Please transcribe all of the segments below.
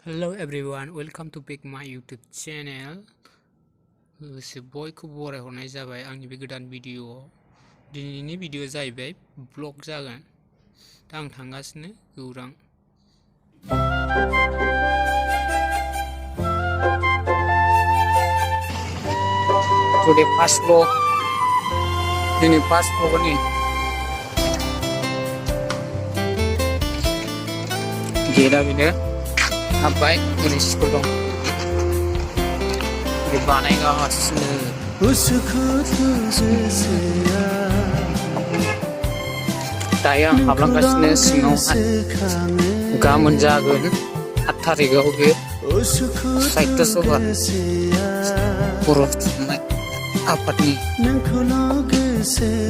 Hello everyone, welcome to back my YouTube channel. बयखौ बरायहरनाय जाबाय आंनि बे गोदान भिडिअ। दिनैनि भिडिअ जाहैबाय ब्लग जागोन। दा आं थांगासिनो गौरां। Today first vlog. Ini first vlog ni. Gila bina. Habis ini sekolah. Di mana yang hasil? Tayang hablang kasne singohan. Gamun jagun. Athari gauge. Saita sobat. Purut. Apa ni?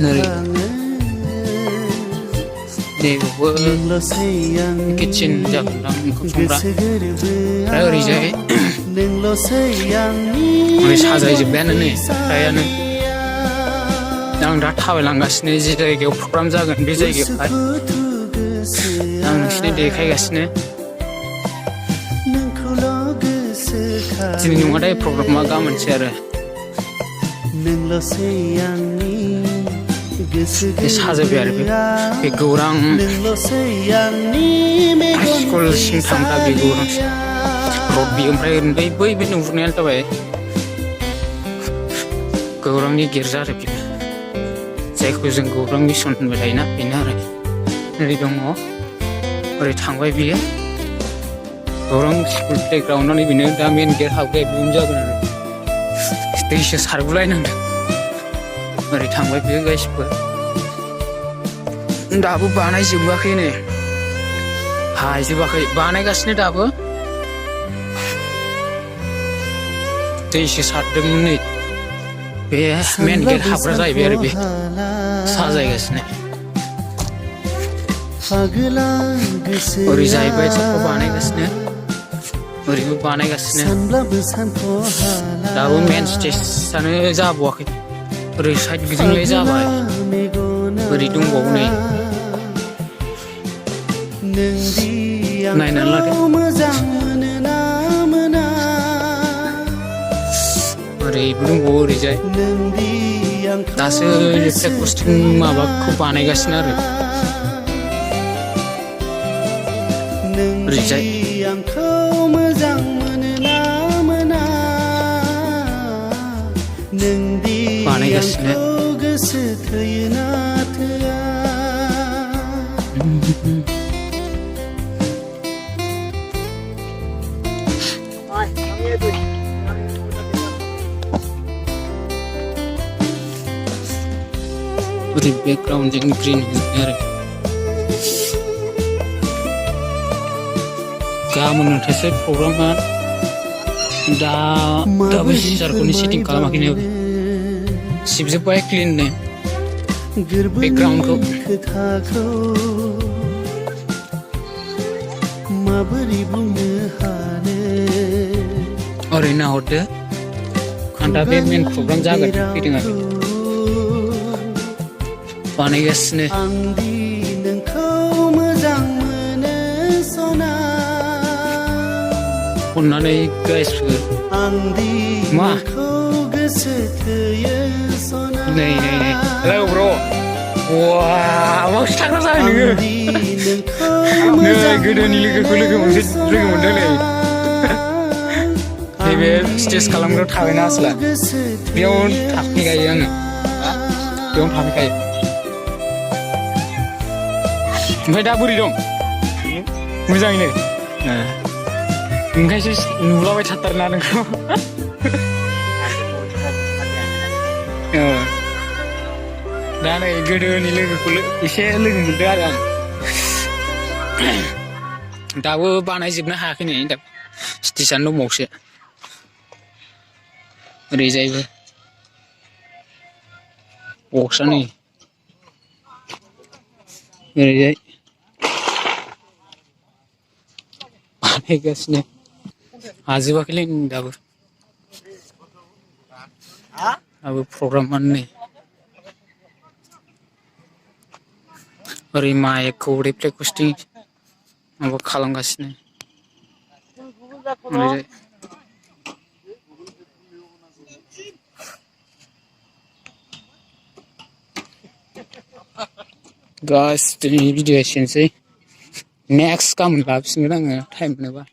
Nari. Dewa. Kitchen jagung kumpulan. Raya rijai. Oleh sahaja jeban ni. Raya ni. Yang dah tahu langgas ni jadi ke program jagung bisa ke. Yang sini dekai gas ni. Jadi ni ada program agam mencari. Sahaja biar be Gwurang sekolah singkang tapi Gwurang Robi umpai boy nufurnya tu bae Gwurang ni gerja repi saya kuzeng Gwurang ni son berlaina benar dari dongo dari tangwai biar Gwurang school playground ni benar damin ger hau ke belum jago nana station sargulai nana dari tangwai biar guys pun dabu banai jembakai ni hai jembakai banai gasnya dabu isi sadem ni be main gate habra jai biar be sajai gasnya ori jai bai sab banai gasnya ori bu banai gasnya dabu main station jabu akai ori side gijing lai jabai ori dungbaw ni naik nala deh. Ori belum ori jai. Dasa lipstick kostum apa ku panai gasnya re. Ori jai. Panai gasnya. Di background yang green ni, kamu nanti set program kan, dah besar koni setting kalau makin sip baik clean ni, background ko. Orang nak order, anda main program jaga di tengah. Panai gasnya. Pernah ni guys, mah. Nih. Hello bro. Wah, mau cakap apa ni? Nih, gede ni lagi muda ni. Ni stage kalamlydw thawai na asla. Biar tak ni yang, biar tak ni Oke dah buri dong. Mwjang ini. Nah. Mungkin sih nula wajah ternak engkau. Dah nak gede ni lagi kulit. Isya lagi muda kan. Tahu panai jibna hak ini. Station lu mau sih. Rizai ber. Bosan ni. Rizai. Panai gasnya. Haji wakilin dah ber. Abu program mana ni? Ori mai ko replay kusting. Abu kalang gasnya. ओरैजाय guys दिनैनि video एसेनोसै next गाबोन लाफिनगोन आङो time मोनोबा